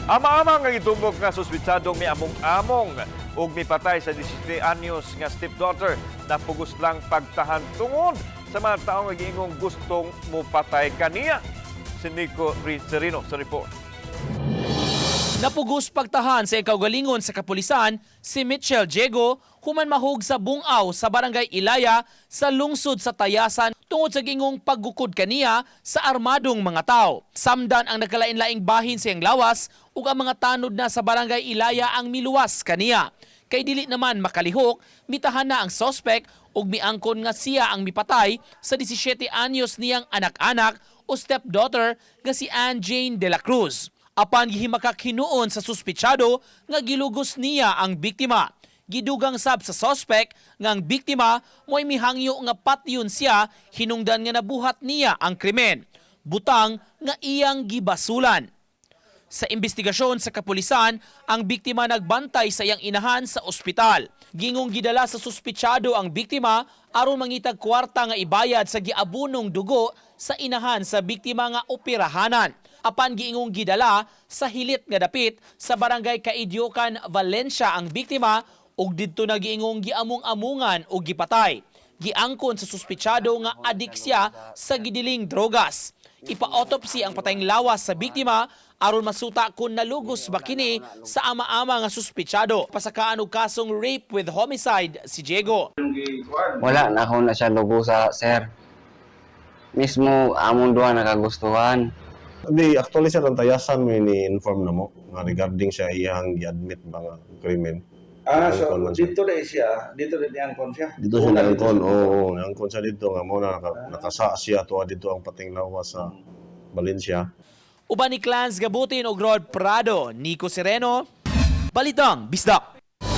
Ama-ama nga gitumbok nga suspitsadong miamong-among ug mipatay sa 17 anyos nga stepdaughter napugos lang pagtahan tungod sa mga taong nga giingong gustong mupatay kaniya. Si Nico Serino sa report. Napugos pagtahan sa ikaugalingon sa kapulisan si Mitchell Diego human mahug sa Bungaw sa Barangay Ilaya sa lungsod sa Tayasan tungod sa gingong paggukod kaniya sa armadong mga tao. Samdan ang nagkalain-laing bahin sa iyang lawas ug ang mga tanod na sa Barangay Ilaya ang miluwas kaniya. Kay dili naman makalihok, mitahan na ang sospek ug miangkon nga siya ang mipatay sa 17 anyos niyang anak-anak o stepdaughter nga si Ann Jane de la Cruz. Apan gihimakak hinuon sa suspitsado nga gilugos niya ang biktima. Gidugang sab sa sospek nga ang biktima mo'y mihangyo nga patyon siya hinungdan nga nabuhat niya ang krimen. Butang nga iyang gibasulan. Sa investigasyon sa kapulisan, ang biktima nagbantay sa iyang inahan sa ospital. Gingong gidala sa suspitsado ang biktima aron mangitag kwarta nga ibayad sa giabunong dugo sa inahan sa biktima nga operahanan. Apan giingong gidala sa hilit nga dapit sa Barangay Kaidyokan, Valencia ang biktima ug didto na giingong giamong-amungan ug gipatay. Giangkon sa suspitsado nga adik siya sa gidiling drogas. Ipa-autopsy ang patayng lawas sa biktima aron masuta kung nalugos ba kini sa ama-ama nga suspitsado. Pasakaan og kasong rape with homicide si Diego. Wala na ako na siya lugo sa sir. Mismo among duha nakagustuhan. Di, actually sir, ang Tayasan may ni-inform na mo nga regarding siya iyang gi-admit ba nga krimen. Ah, so Angkon man siya. dito na siya, dito na niangkon siya. Dito siya Una naangkon, dito. oo, naangkon siya dito nga mo na nakasa siya tuwa dito ang pating lawas sa Valencia. Uban ni Clans Gabutin og Rod Prado, Nico Sereno, Balitang Bisdak.